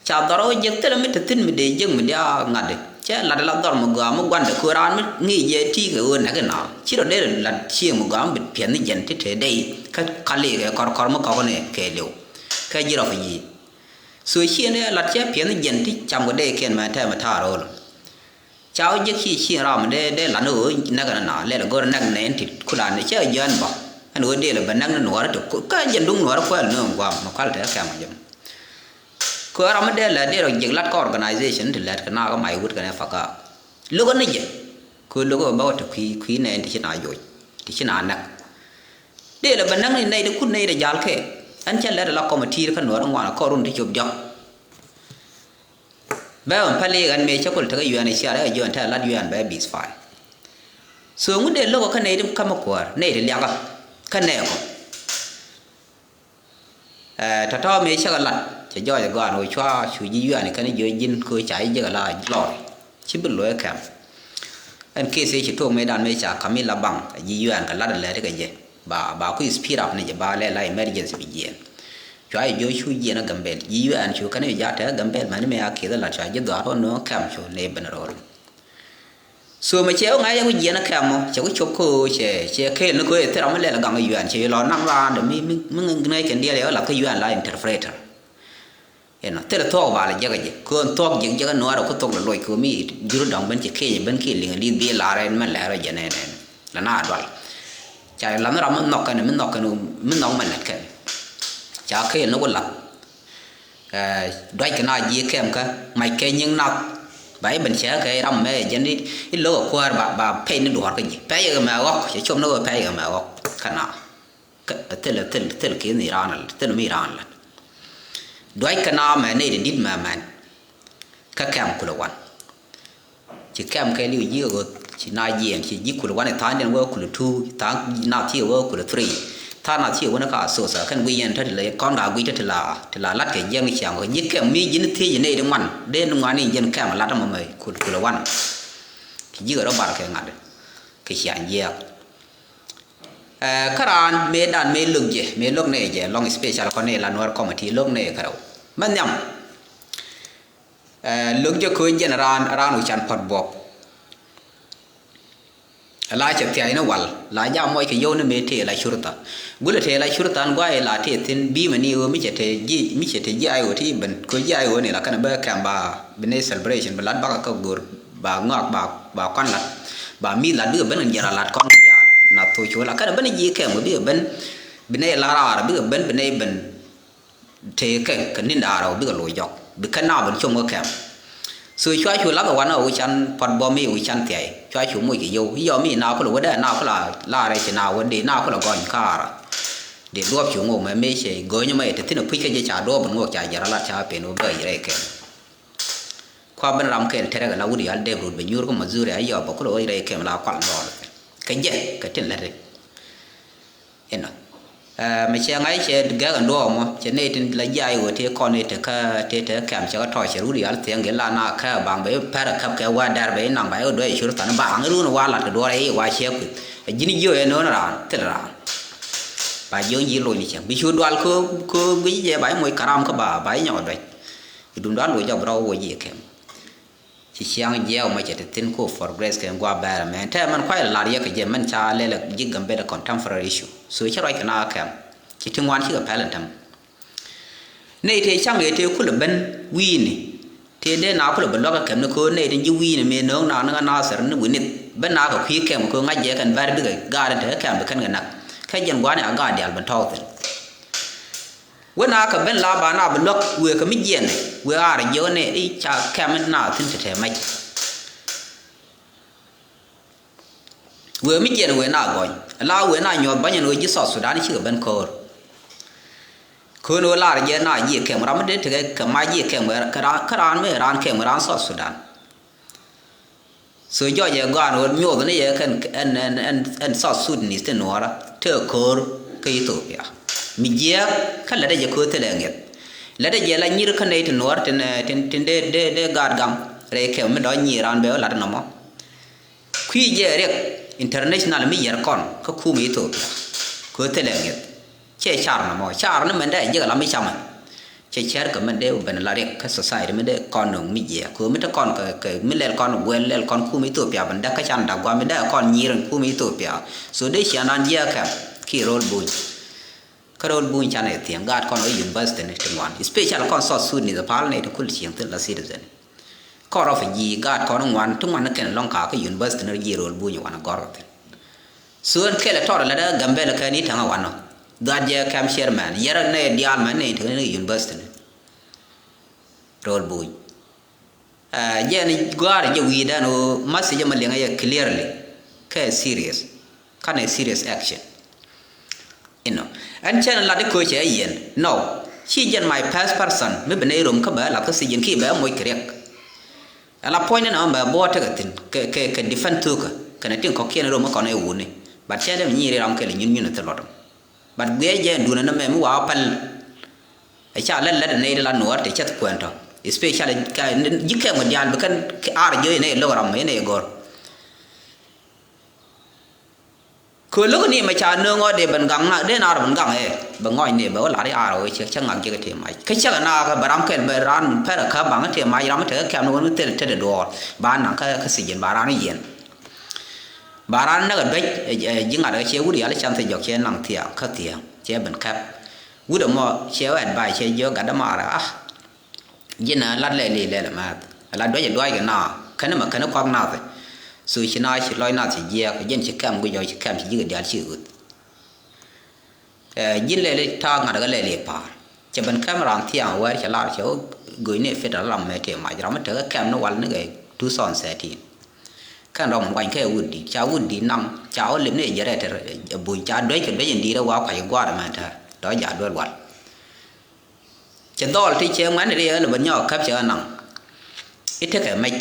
Ca dhɔr ɣä jiäk thilɛ mi te thi̱n mi dee jiäk mi diaa ŋa̱t cɛ lat la dhɔr mi gɔaa mi gua̱ndɛ köör raan mi ŋi̱i̱c jɛ ti̱i̱ kɛ ɣöö näk inɔ ci rɔ dee lat cieŋ mi gɔaa mi bi piɛth ni jɛn ti te dey kä kali kɛ kɔr kɔr mi kɔk ni kɛ liw. Kä ji̱ rɔ fi yi̱i̱ so cieŋ dee lat cɛ piɛth ni jɛn ti cam kɛ dey kiɛn mɛ tɛmɛ ta̱a̱ ro̱o̱l. Ca wä jek ci cieŋ ram dee dee lan ɣöö näk ni na lɛl go̱r näk nɛ in ti kulan cɛ jɔn bä. Ɛn ɣöö dee lɛ bä näk ni nuɔɔr ti kä jɛn duŋ nuɔɔr kuɛl ni ɣöö guam mɛ kual te kɛm jɛ. Kɛ ɣöö ram mi dee lät dee rɔ jek lat kä organization ti lät kɛ na kä may wut kɛnɛ paka. Lo̱k ni jɛ kɛ ɣöö lo̱k bä wä te kui̱ kui̱ nɛ in ti ci na joc ti ci na näk. Dee lɛ bɛ näk ni nɛy ti kut nɛy ti jal kɛ. Ɛn cɛ lɛt ala kɔmiti kä nuɔɔr ŋuan kɔr run ti cop diɔk. Bɛ ɣän päli ɣän mëë cä kul tekɛ yuɛn ɛ ciar ɛ jɔn tɛ lat yuɛn bɛ bis fai. So ŋut dee lokä kä nɛy ti kämɛ kuäär nɛy ti liakä kä nɛɛkɔ. Ɛ tɔ̱tɔ̱ mëë cä kɛ lat cɛ jɔɔc ɛ gɔaan ɣöö cua cu ji̱ yuɛn kɛn jiö ji̱n kɛ ɣöö ca ji̱ jek ɛ la lɔr. Ci bi lo̱c kɛm. Ɛn kesi ci tuɔɔk mëëdan mëë ca ka̱m i̱ la baŋ a ji̱ yuɛn kɛ lat ɛ lɛt kɛ jɛ. Ba ba kui̱ speed up ni jɛ ba lɛ la emergency bi jiɛn. Cua ji̱ jiö cu jiɛn a Gambel ji̱ yuɛn cu kɛn ji̱ jaa tɛk a Gambel mɛni mëë a kieth a lat cua ji̱ dhɔaar wä nööŋ kɛm cu nɛ ben ro̱l. So mɛ cɛ wä ŋa̱c a ku jiɛn a kɛm mɔ cɛ ku cop kä ɣöö cɛ cɛ kɛɛl ni kä ɣöö ɛ thil ram mi lɛl a gaŋ kä yuɛn cɛ lɔ naŋ raan dɛ mi mi mi ŋäc kɛn diɛl yɛ wä lat kä yuɛn la interpreter. Inɔ thilɛ thuɔ̱k ba lɛ jiäkä ji̱ köön thuɔ̱k jiäk jiäkä nuaarɛ ku thok lɛ loc köön mi jur dɔ̱ŋ ben ci keny ben ki liŋ li̱th bi lar ɛn mɛn lɛr ɔ jɛ nɛn ɛn. Lɛ na dual ca lam ni ram mi nhɔk kɛn mi nhɔk kɛn mi nhɔk mɛn lɛt kɛn. Ca keny ni ku lam. Duac kɛ na ji̱ kɛm kä mac kɛ nyiŋ nath. Ba i̱ ben cɛ kɛ ram mɛ jɛn i̱ lo̱k ɛ kuäär ba ba pɛy ni duɔ̱ɔ̱r kä ji̱ pɛy kɛ mɛ ɣɔk cɛ com ni wä pɛy kɛ mɛ ɣɔk kä na. Thil thil thil ki̱n i̱ raan thil mi raan la. Duac kɛ na mɛ nɛy ti di̱t mɛ mɛn. Kä kɛm kulɛ wan. Ci kɛm kɛ li̱w ji̱ ɣöth ci na jiɛɛn ci ji̱ kulɛ wan i̱ tha̱a̱ŋdiɛn wee kulɛ two tha̱a̱ŋ na thiɛ wee kulɛ three. Tha̱a̱ŋ na thiɛ wen ka sosa kɛn guic yɛn te ti la kɔn ka guic te ti la ti la lat kɛ jiɛɛn ciaŋ kɛ ji̱ kɛm mi ji̱n thiec nɛy ti ŋuan dee ni ŋuan i̱ ji̱n kɛm lat mɔ mɛ kul kulɛ wan. Ci ji̱ ɣöth rɔ bar kɛ ŋa̱t kɛ ciaŋ jiɛɛk. Ɛ kä raan mëë dan mëë lo̱k jɛ mëë lo̱k nɛy jɛ lɔŋ special kɔn nɛy la nuɔr committee lo̱k nɛy kärɛw mɛ nhiam. Ɛ lo̱k jɛ köö jɛn raan raan wi̱can puɔ̱t buɔk. La cɛ thia̱a̱c ni wal la jam muɔc kɛ yio̱w ni mëë tëë la curtha. Gulɛ tëë la curtha an gua̱a̱c la tëë thi̱n bi̱i̱mɛ ni ɣöö mi cɛ te ji̱ mi cɛ te ji̱ ay ɣöö ti ben köö ji̱ ay ɣöö ni la kɛn bä kɛm ba bi ni celebration bi lat bakä kä go̱r ba ŋɔak ba ba kɔn lat. Ba mi̱th lat bikɛ ben kɛ jiɛn ra lat kɔn kɛ diaal na thok cu la kɛn ben ji̱ kɛm ɣöö bikɛ ben bi ni la raar bikɛ ben bi ni ben. Tëëkɛ kɛ ni̱n da̱a̱r ɔ bikɛ lo̱c jɔk bi kɛn na ben com kä kɛm. So cua cu lakä wanɛ wi̱can puɔt bɔm i̱ wi̱can thiay cua cu moc kɛ yio̱w i̱ yɔm i̱ na kulɛ wä dee na kulɛ laarɛ ci na wä dee na kulɛ gɔny kaarä. Dee duɔp cu ŋok mɛ mëë cɛ go̱o̱nyä mɛ te thi̱n ɛ puc kä jɛ ca duɔp ben ŋok ca jɛ rɔ lat ca pen wä bä i̱ rɛy kɛm. Kua ben ram kɛl tɛrɛ kɛ la wut yal dep rut bɛ nyuur kä Missouri a yɔp bɛ kulɛ wä i̱ rɛy kɛm la kual dɔɔl kɛ jɛ kɛ tin lät ri. Inɔ. Ɛ mɛ cɛ ŋa̱c cɛ gɛk ɛn duɔɔk mɔ cɛ nɛy tin la jiay ɣöö tëë kɔn i̱ tekä tëë tekä kɛm cɛ kɛ tɔɔc cɛ rut yal thiɛŋ gɛ la na kɛ baŋ bɛ i̱ pɛr ɛ käp kɛ wa dɛr bɛ i̱ naŋ ba i̱ duɔc cur than baŋ i̱ run wa lat kɛ duɔɔr ɛ i̱ wa ciɛ kui̱. Ɛ ji̱n jiö ɛ no̱o̱n raan thil raan. Ba jiö ji̱ loc ni cɛ bi cu dual köö köö guic jɛ ba i̱ moc karam kä ba ba i̱ nyɔk duec. I̱ dum dual loc jɔk bi rɔw wä ji̱ kɛm. Ci ciaŋ jiɛɛk mɔ cɛ te thi̱n ko for grace kɛ gua̱a̱ bɛɛrɛ mɛ tɛ mɛn kuay lar yɛ kɛ jɛ mɛn ca lɛlɛ ji̱ Gambɛl contemporary issue so cɛ ruac kɛ na kɛm. Ci ti ŋuan cikɛ pɛl ɛn tɛm. Nɛy tëë caŋ yɛ tëë kulɛ ben wi̱i̱ni. Tëë dee na kulɛ bɛ luäk kɛ kɛm ni köör nɛy tin ji̱ wi̱i̱ni mëë nööŋ na ni ŋa Nathir ni wi̱nith ben na kɛ kui̱ kɛm köör ŋa̱c jɛ kɛn bɛr bikɛ gaat in te kɛ kɛm bi kɛn kɛ nak. Kɛ jɛn gua̱a̱ni a gaat diaal ben tɔɔk thi̱n. Wee na kɛ ben la ba na bi luäk wëë kɛ mi jiɛn wëë aar jiök ni i̱ ca kɛm na thi̱n te te mɛc. Wëë mi jiɛn wëë na gɔny la wëë na nyuɔth bänyɛ ni wëë ji̱ South Sudan cikɛ ben ko̱o̱r. Köön wëë lar jiɛ na jiɛ kɛm ram mi dee tekɛ kɛ ma jiɛ kɛm wëë kä raan mi raan kɛm wëë raan South Sudan. So jɔc ɛ gɔaan ɣöö nyuɔth ni yɛ kɛn ɛn ɛn ɛn ɛn South Sudanese ti nuɔɔrä tekɛ ko̱o̱r kä Ethiopia. Mi jiääk kä lätdɛ jɛ kööth thilɛ ŋiɛth. Lätdɛ jɛ la nyir kä nɛy ti nuɔɔr tin tin tin dee dee dee gaat gam rɛy kɛm mi dɔ̱ nyiir raan bɛ wä lat nɔmɔ. Kui̱ jɛ riɛk international mi yɛr kɔn kä kum Ethiopia. Kööth thilɛ ŋiɛth. Cɛ car nɔmɔ car ni mɛn dee jiɛk lam mi camɛ. Cɛ cɛr kɛ mɛn dee ben la riɛk kä society mi dee kɔn nöŋ mi jiɛ kɛ mi te kɔn kɛ kɛ mi lɛl kɔn guɛl lɛl kɔn kum Ethiopia ben dee kä can dak guam mi dee kɔn nyir in kum Ethiopia. So dee cian an jiɛ kɛm ki rol buny. Kä rol buny can ɛ thiɛŋ gaat kɔn wä university ni ti ŋuan special kɔn South Sudanese pal ni ti kul cieŋ thil la citizen. Kɔn rɔ fi ji̱ gaat kɔn ŋuan ti ŋuan ni kɛn lɔŋ ka kä university ni jiɛ rol buny wan gɔr kɛ thin. Suɔ̱n kɛlɛ tɔr lɛ dee Gambɛl kɛ ni taŋ a wanɔ. Gat jɛ kɛm chairman yɛrɛ nɛ diaal mɛ ni te ni university ni. Rol buny. Jɛ ni gɔ̱a̱r jɛ wi̱i̱ dan ɣöö message mɛ liŋɛ yɛ clearly. Kɛ serious. Kanɛ serious action. Inɔ, ɛn cɛn lat i̱ köö cɛ yɛn. No. Ci jɛn my first person mi bi nɛy rom kä bɛ lat kä thiec in ki bɛ moc kɛ riɛk. Ala puɔ̱ny ni na bɛ buɔt tekɛ thi̱n kɛ, kɛ, kɛ defend thukä kɛnɛ tin kɔ̱kiɛn rom kɔn ɛ wuni. But cɛ dee mi nyiir iram kɛl inyun nyun ithi luɔt. But guiɛ jɛ duun ɛn ɛmɛ mi wa päl. Ɛ ca lät lät nɛy di la nuɔɔr te cɛ thi kuɛn tɔ. Especially ka ji̱ kɛm kɛ diaal bi kɛn ar jiö inɛ lo̱k ram inɛ gɔr. Kɛ lo̱k ni mɛ ca nööŋ ɔ dee ben gaŋ na dee na rɔ ben gaŋ ɛ bɛ ŋɔc ni bɛ wä lar i̱ ar ɔ cɛ cɛ ŋak jiɛk tëë mac kä cɛ kɛ na kɛ bɛ ram kɛl bɛ ran pɛr ɛ kä baŋ tëë mac ram tɛ kɛ kɛm ni wä ni thil tëë dɔɔr ba naŋ kä kä thiec in ba ran i̱ yɛn. Ba ran näk ɛ duec ɛ ji̱ ŋa̱t ɛ cɛ wut yal i̱ can thiec jɔk cɛ naŋ thiaŋ kä thiaŋ cɛ ben kɛp. Wut ɛmɔ cɛ wɛ advice cɛ jiök gat dämaarɛ ah. Ji̱n a lat lɛl i̱ lɛl ɛmɛth a lat duac ɛ duac kɛ na kɛn ɛmɛ kɛn ɛ kuak nath. So ci na ci lɔc nath ci jiɛɛk ji̱n ci kɛm guic ɔ ci kɛm ci ji̱ kɛ diaal ci ɣöth. Ɛ ji̱n lɛl i̱ ta̱a̱ ŋa̱t kɛ lɛl i̱ pa̱a̱r cɛ ben kɛm raan thiaŋ wɛɛr cɛ lar cɛ wä gööc ni federal ram mɛ tëë mac ram mi tekɛ kɛm ni wal ni kɛ two thousand thirteen. Kɛn rɔm guany kɛ wut di̱t ca wut di̱t naŋ ca wä lip ni jɛ rɛt ɛ buny ca duec kɛ duec in di̱t ɛ wa kuac gua̱a̱r ɛmɛn tɛr dɔ̱ ja̱ duel wal. Cɛ dhɔl ti cɛ ŋuɛn ri ɛ lɛ bä nyɔk käp cɛ kɛ naŋ. I̱ tekɛ mɛc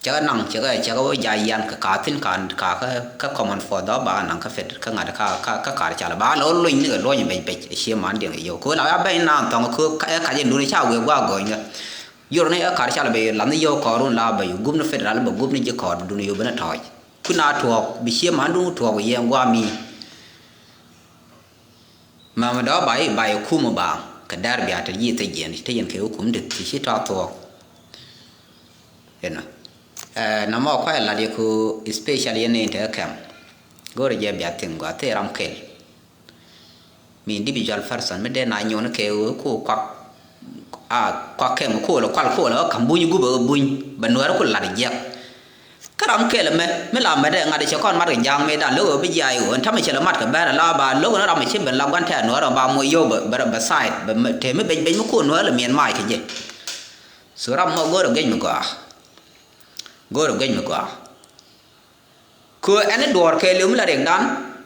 cɛ kɛ naŋ cɛ kɛ cɛ kɛ wä ja̱ yian kɛ ka thi̱n ka ka kä kä common for dhɔ ba kɛ naŋ kä fet kä ŋa̱t ka ka kä kar cal ba lɛ wä luny ni kɛ luɔ̱ny bec bec ɛ cie man diɛŋ ɛ yio̱w kɛ wä la ya bɛny naan thɔŋ kɛ ɛ kac in duni ca wëë gua̱a̱ gɔ̱ny kɛ. Yor ni ɛ kar cal bɛ yu lath ni yio̱w kɔɔr wun la bɛ yu gup ni federal bɛ gup ni ji̱ kɔɔr duni yu ben ɛ tɔ̱ɔ̱c. Kun a tuɔɔk bi cie man duŋ tuɔɔk yɛ gua̱a̱ mi. Mɛmɛ dɔ̱ ba i̱ ba i̱ kum ba kɛ dɛr bia te yiëë te jiɛn te yɛn kɛ kum te ti ci tɔ̱ thuɔɔk. Inɔ. Ɛ nɔmɔ kuay lat yɛ ku especially yɛn ni te kɛm. Go̱rɛ jɛ bia thiŋ gɔaa thee ram kɛl. Mi individual person mi dee na nyuɔn kɛ ku kuak a kuak kɛm ku lɛ kual ku lɛ kä kam buny gup ɛ buny bɛ nuɛr ku lat jiɛk. Kä ram kɛl ɛmɛ mi la mɛt ɛ ŋa̱t cɛ kɔn mat kɛ ja̱a̱ŋ mëëdan lo̱k ɛ bi jiac ɣöö ɛn ta̱mɛ cɛ lɛ mat kɛ bɛ̈ɛ̈r ɛ la ba lo̱k ɛn ram ɛ ci ben la gua̱n tɛ̈ɛ̈ nuäärä ba moc yio̱w bɛ bɛ side bɛ tëë mi bec bec mi ko̱o̱r nuäär lɛ miɛn mac kɛ jɛ. So ram mɔ go̱o̱r ɛ guic mi gɔaa. Go̱o̱r ɛ guic mi gɔaa. Kɛ ɛn i̱ duɔ̱ɔ̱r kɛɛliw mi la riɛkdan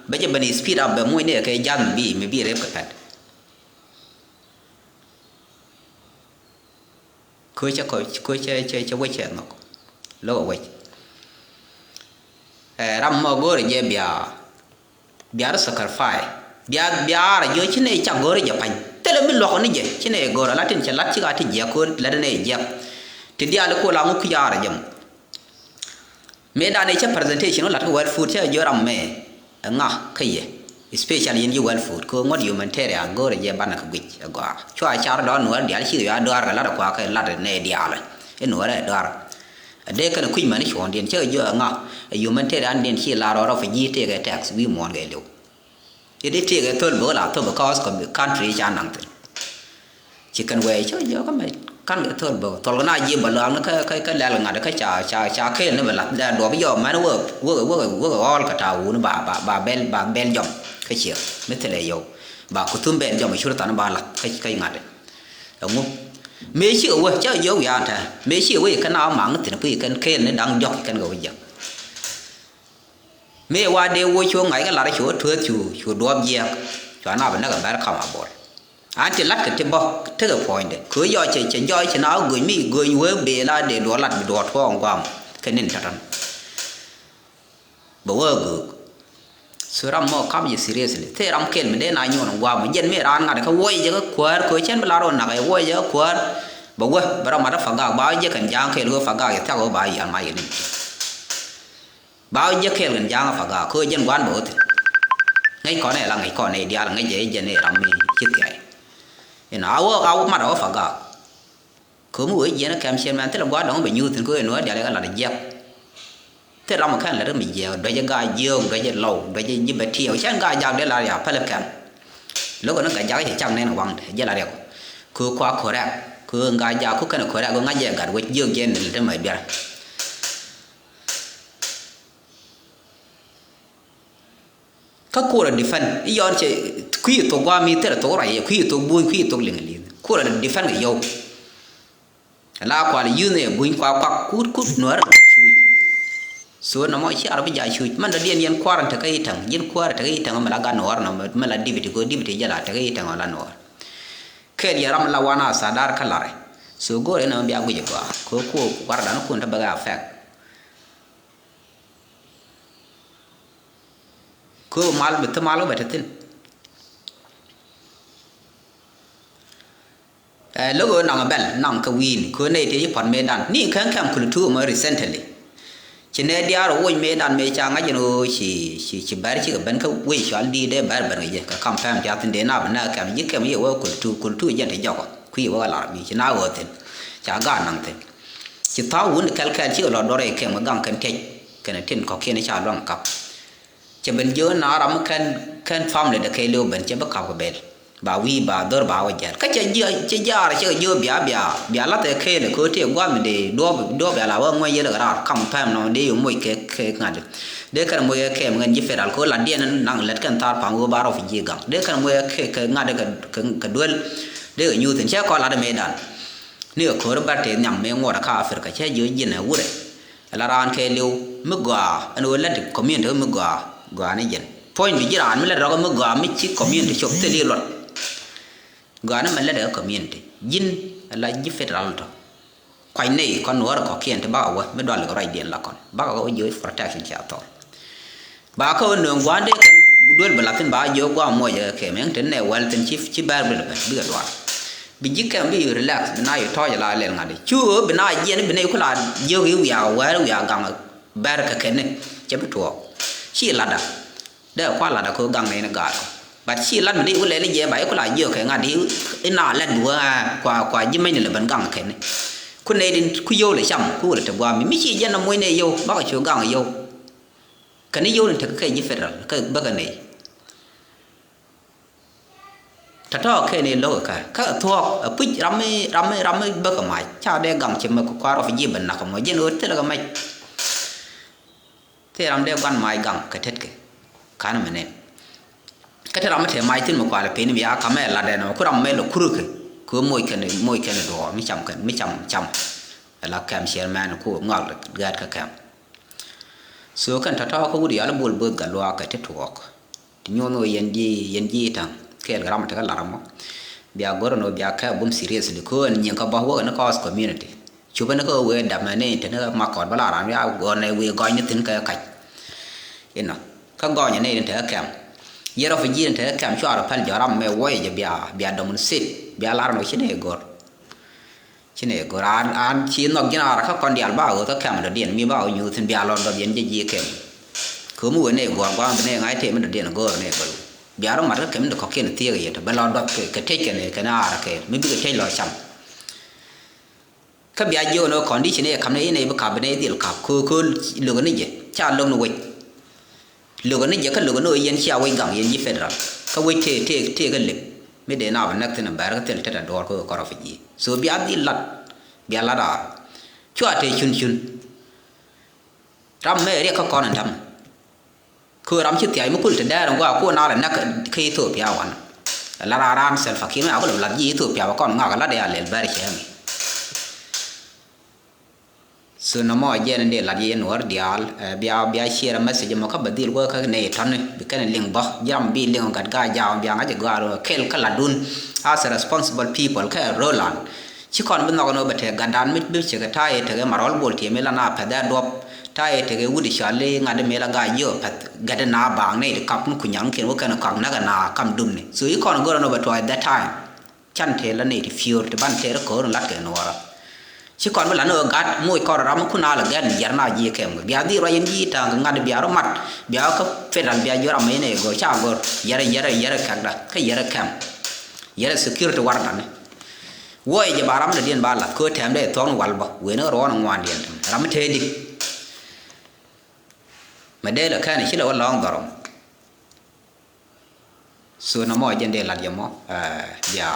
bɛ jɛ ben i̱ speed up bɛ moc ni ɛ kɛ ja̱th mi bi mi bi rep kɛ pɛt. Köö cä kɔ köö cä cä cä wec cɛ nhɔk. Lo̱k a wec. Ɛ ram mɔ go̱o̱rɛ jɛ bia bia rɔ sacrifice bia bia rɔ jiɔ ci nɛ cak go̱o̱rɛ jɛ pa̱ny. Thilɛ mi luɔk ni jɛ ci nɛ go̱o̱rɛ la tin cɛ lat ci ka ti jiɛk köö lät nɛ jiɛk. Ti diaal i̱ ko̱ la ŋu kui̱ a rɔ jɛ mɔ. Mëëdan ëë cä presentation wä la̱t kä World Food cä jiö ram mɛ ɛ ŋa kä yɛ. Especially yɛn ji̱ World Food kɛ ŋuɔ̱t humanitarian go̱o̱rɛ jɛ banɛ kɛ guic ɛ gɔaa. Cua car dɔ̱ɔ̱n nuäär diaal ci ɣöö a dɔaar kɛ la̱t ɛ kuakä la̱t ɛ nɛy diaal ɛ nuäär ɛ dɔaar. Ɛ dee kɛn ɛ kui̱c mɛn cuɔ̱ɔ̱ŋdiɛn cä jiö ɛ ŋa ɛ humanitarian diɛn ci la̱r ɔ refugee tëëkɛ tax wi̱i̱ muɔ̱ɔ̱n kɛ li̱w. It it take a third book la third because country cha nang thing. Chicken way cho jo ka me kan ka third book. Thol na ji ba lang ka ka ka lel ngad ka cha cha cha ke ne ba la da do bi jo man wo wo wo wo all ka ta wu ba ba ba bel ba bel jom. Ka chi mi thele yo ba ku thum bel jom shur tan ba la ka ka ngad. Ngu me chi wo cha jo ya ta me chi wo ka na mang tin pu kan ke ne dang jok kan go ja. Mëë wa dee woc cu ŋa̱c kä lar cu tueeth cu cu duɔɔp jiɛɛk. Cua na bi näk ɛ bɛr kam a bol. An ti lat kɛ ti bä tekɛ puɔ̱nydɛ kɛ jɔɔc cɛ cɛ jɔɔc cɛ na wä göny mi göny wee bee la dee duɔɔr lat bi duɔɔr tuɔɔk ŋuam. Kɛ nin tɔ̱tɔ̱n bɛ wee göök. Cu ram mɔ kam ji̱ seriously thee ram kɛl mi dee na nyuɔn ŋuam jɛn mi raan ŋa̱t kä wuɔc jɛ kä kuäär kɛ cɛn bi lar wä nak ɛ wuɔc jɛ kä kuäär. Bɛ wee bɛ ram mat ɛ pagak ba wä jɛ kɛn ja̱a̱ŋ kɛl wee pagak jɛ thiak wee ba yian ma yɛ nin. Ba wä jiäk kɛɛl kɛn ja̱a̱ŋ a pagak köö jɛn gua̱n bä wä thi̱n. Ŋäc kɔn ɛ la ŋäc kɔn ɛ diaal ŋäc ɛ jɛn ɛ ram mi ci thia̱y. Inɔ a wä a wä mat a wä pagak. Köö mi wee jiɛn ɛ kɛm ciɛn mɛn thilɛ gua̱a̱r dɔ̱ŋ bɛ nyuuth thi̱n köö ɛ nuɔ̱ɔ̱r diaal ɛ kɛ lat ɛ jiäk. Thil ram ɛ kɛn lät mi jiɛɛk duäc ɛ gaa jiöök duäc ɛ lɔw duäc ɛ ji̱ bɛ tiɛɛk cɛn gaa jak dee lat ya päl ɛ kɛm. Lo̱k ɛn ɛ gaa jak cɛ cak nɛn ɛ waŋdɛ jɛ lat ɛ kɔ. Köö kua correct köö gaa jak ku kɛn ɛ correct köö ŋa̱c ɛ gat wec jiöök jɛn lät ɛ mɛ biɛr. Kä kuɔlɛ defend i̱ yɔn cɛ kui̱ thok gua̱a̱ mi thilɛ thok ruac yɛ kui̱ thok buny kui̱ thok liŋ liŋ kuɔlɛ defend kɛ yɔw. La kual yuth ni buny kua kuak kut kut nuɔr cuuc. So nɔmɔ ciar bi ja̱ cuc mɛn dɔ̱diɛn yɛn kua̱r in tekä i̱ täŋ, yɛn kua̱r in tekä i̱ täŋ mɛ la gat nuɔɔr nɔmɔ mɛ la dipiti go̱o̱r dipiti jɛ la tekä i̱ täŋ la nuɔɔr. Kɛɛl yɛ ram la wan a tha̱a̱ da̱r kä la̱rɛ. So go̱o̱r in nɔmɔ bia guic ɛ gɔaa kɛ kuɔ kua̱r dan kun te bɛ ɣä affect. Kɛ mal bi thil mal bɛ te thi̱n. Ɛ lo̱k ɣöö naŋ bɛl naŋ kɛ wi̱i̱ni kɛ ɣöö nɛy tëë ci puɔ̱t mëëdan ni kɛn kɛm kul tuumä recently. Ci nɛy diaar ɣöö woc mëëdan mëë ca ŋa̱c ɛn ɣöö ci ci ci bɛr cikɛ ben kä wec cɔal di̱i̱t dee bɛr ben kɛ jɛ kɛ ka̱m pɛm piath thi̱n dee na bi nɛɛk kɛm ji̱ kɛm yɛ wee kul tuum kul tuum jɛn ti jɔkɔ kui̱ wee kɛ lar mi ci na ɣöö thi̱n. Ca gaat naŋ thi̱n. Ci tha̱a̱ŋ wun kɛl kɛl cikɛ lɔ duɔrɛ kɛm kɛ gaŋ kɛn tiɛc kɛn tin kɔ̱kiɛn ca luaŋ kap. Cɛ ben jiök na ram mi kɛn kɛn family de kɛɛliw ben cɛ bi kap kɛ bel ba wi̱i̱ ba dhör ba wä jɛl kä cɛ jiɛ cɛ jiaar cɛ kɛ jiök bia bia bia lath ɛ kɛɛl ɛ ko̱ tëë gua̱a̱th mi dee duɔ̱ɔ̱p duɔ̱ɔ̱p bia la wä ŋuɛny yɛl kɛ raar kam pɛm nɔ dee yɛ moc kɛ kɛ ŋa̱t dee kɛn moc kɛ kɛm ŋɛn ji̱ federal ko̱ la diɛn naŋ lɛt kɛn thaar pa̱ŋ wä ba rɔ fi ji̱ gaŋ dee kɛn moc kɛ kɛ ŋa̱t kɛ kɛ duel dee kɛ nyuuth in cɛ kɔn lat ɛ mëëdan. Ni kɛ ko̱r bär tëë nhiam mëë ŋuɔt ɛ ka Africa cɛ jiök ji̱n ɛ wurɛ. Ala raan kɛɛliw mi gɔaa ɛn ɣöö lät community mi gɔaa gɔaa ni jɛn puɔ̱ny bi ji̱ raan mi lät rɔ̱kä mi gɔaa mi ci community cop thil i̱ luɔt. Gɔaa ni mɛ lät ɛ community ji̱n ala ji̱ federal tɔ. Kuany nɛy kɔn nuɔ̱ɔ̱rɛ kɔ̱kiɛn ti bakɛ wä mi dual kɛ ruacdiɛn la kɔn bakɛ wä ji̱ protection cia thɔɔr. Ba kä wä nööŋ gua̱a̱n dee kɛn duel bɛ la̱thi̱n ba jiök gua̱a̱ muɔc ɛ kɛm ɛŋ te nɛ wɛl thi̱n ci ci bɛr bi lɛ bɛn bikɛ duaar. Bi ji̱ kɛm bi relax bi na yi tɔ̱ɔ̱c la lɛl ŋa̱t i̱ cu ɣöö bi na jiɛn bi nɛy ku la jiök i̱ wiaa wɛɛr wiaa gaŋ bɛr kɛ kɛn ni cɛ bi tuɔɔk. Ci latda dee kua̱r latda kɛ ɣöö gaŋ nɛy ni gaat kɔ. But ci lat mi dee ku lɛl i̱ jiɛ ba i̱ ku la jiök kɛ ŋa̱t i̱ na lɛt bi wä kua kua ji̱ mɛny ni lɛ ben gaŋ kɛn ni. Ku nɛy din ku yio̱w lɛ cam ku wä lɛ te gua̱a̱ mi mi ci jiɛn na muɔ̱c nɛy yio̱w bakɛ cu gaŋ yio̱w. Kɛn i̱ yio̱w ni tekɛ kɛ ji̱ federal kä bäkɛ nɛy. Tɔ̱tɔ̱ kɛn i̱ lo̱k kä kä thuɔ̱k ɛ puc ram mi ram mi ram mi bäkɛ mac ca dee gaŋ ci mɛ kɛ kua̱r ɔ fi ji̱ ben nak mɔ ji̱n ɣöö thilɛ kɛ mac. Thil ram dee gua̱n mac gaŋ kɛ tetkɛ ka̱n mɛ nɛn. Kä te ram mi te mac thin mi kualɛ piny mi ya kamɛ lat ɛn ɔ ku ram mɛ lɛ kurukɛ kɛ moc kɛn moc kɛn duɔɔr mi cam kɛn mi cam cam. Ɛ la kɛm ciɛr mɛn ku ŋɔak gɛɛt kä kɛm. So kɛn tɔ̱tɔ̱ kä wut yal bol both gat luaak kɛ ti tuɔɔk. Ti nyuɔn wä yɛn ji̱ yɛn ji̱ ta̱ŋ kɛɛl kɛ ram tekɛ lar mɔ. Bia go̱r ɛn wä bia kɛ bum seriously ko ɛn nyiŋ kä bä wä ɛn kɔɔth community. Cupä ni kä wee dam ɛn ni te ni kä makɔt bä la ram ya gɔn ɛ wee gɔny ni thin kɛ kac. Inɔ kä gɔny ni tekɛ kɛm. Yɛ rɔ fi ji̱ ni tekɛ kɛm cua rɔ pɛl jɔ ram mɛ wä yɛ jɛ bia bia dɔm ni sit bia lar ɛn wä ci ni go̱r. Ci nɛ go̱r an an ci nhɔk ji̱n a rakä kɔn diaal ba ɣöö kä kɛm dɔ̱diɛn mi ba ɣöö nyuuth thi̱n bia lɔ dɔ̱p yɛn jɛ ji̱ kɛm. Kömi wee nɛ gua̱a̱ŋ gua̱a̱ŋ bi nɛ ŋa̱c tëë mi dɔ̱diɛn go̱o̱r nɛ gɔl. Bia rɔ mat kä kɛm dɔ̱ kɔ̱kiɛn thiek yɛ tɔ bɛ lɔ dɔ̱p kɛ tec kɛn kɛn a rakä mi bikɛ tec lɔ cam. Kä bia jiök ni condition i̱ kam ni in i̱ bi kap bi nɛ dhil kap köö köö lo̱k ni jɛ ca lo̱k ni wec. Lo̱k ni jɛ kä lo̱k ni ɣöö yɛn cia wec gaŋ yɛn ji̱ federal kä wec tëë tëë tëë kä lip. Mi dee na bi näk thin bɛr kä thil tetɛ duɔɔr kä ɣöö kɔrɔ fi ji̱ so bia dhil lat bia lat aar. Cua tëë cun cun. Ram mɛ riɛk kä kɔn in ta̱m. Kä ɣöö ram ci thiac mi kul te dɛɛr in gua̱a̱ kuɔn na lɛ näk kä Ethiopia wan. La raan raan Salva Kiir mɛ a kul bi lat ji̱ Ethiopia bɛ kɔn ŋak lat dee a lɛl bɛr cɛ mi. So nɔmɔ jɛn in dee lat yɛ nuɔr diaal bia bia share message mɔ kä bɛ dhil wä kä nɛy tɔni bi kɛn liŋ bä ji̱ ram bi liŋ gat gaa jaam bia ŋa̱c gaa rɔ kɛl kä latdun. As a responsible people kä Roland ci kɔn bi nhɔk ni wä bɛ tɛk gatdan mi bi cɛ kɛ ta̱a̱ yɛ tekɛ marɔl bol tiɛm ilan a pɛth ɛ duɔp ta̱a̱ yɛ tekɛ wut cɔal i̱ ŋa̱t mi la gaa jiök pɛth gat na baaŋ nɛy ti kap ni kunyaŋ kiɛn wä kɛn kɔak näk ɛ na kam dumni so i̱ kɔn go̱r ni wä bɛ tuɔɔc that time. Can tëë la nɛy ti piöör ti ban tëë rɔ ko̱r in lat kɛ nuɔɔrä. Ci kɔn bi lat ni ɣöö gat moc kɔn ram kun a lɛ gɛn yɛr na ji̱ kɛm kɛ bia dhil ruac in ji̱ ta̱a̱ŋ kɛ ŋa̱t bia rɔ mat bia kä federal bia jiök ram mec nɛy go̱r ca go̱r yɛrɛ yɛrɛ yɛrɛ kɛkda kä yɛrɛ kɛm. Yɛrɛ security warnani. Wuɔcɛ jɛ ba ram dɔ̱diɛn ba lath köö tɛm dee thuɔ̱k ni wal bä wen kä ruɔ̱ɔ̱n ŋuandiɛn tɛm ram mi tëë di. Mɛ dee lɛ kɛn ci lɛ wä lɔ̱ɔ̱ŋ dhɔrɔm. So nɔmɔ jɛn dee lat jɛ mɔ bia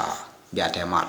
bia tɛ mal.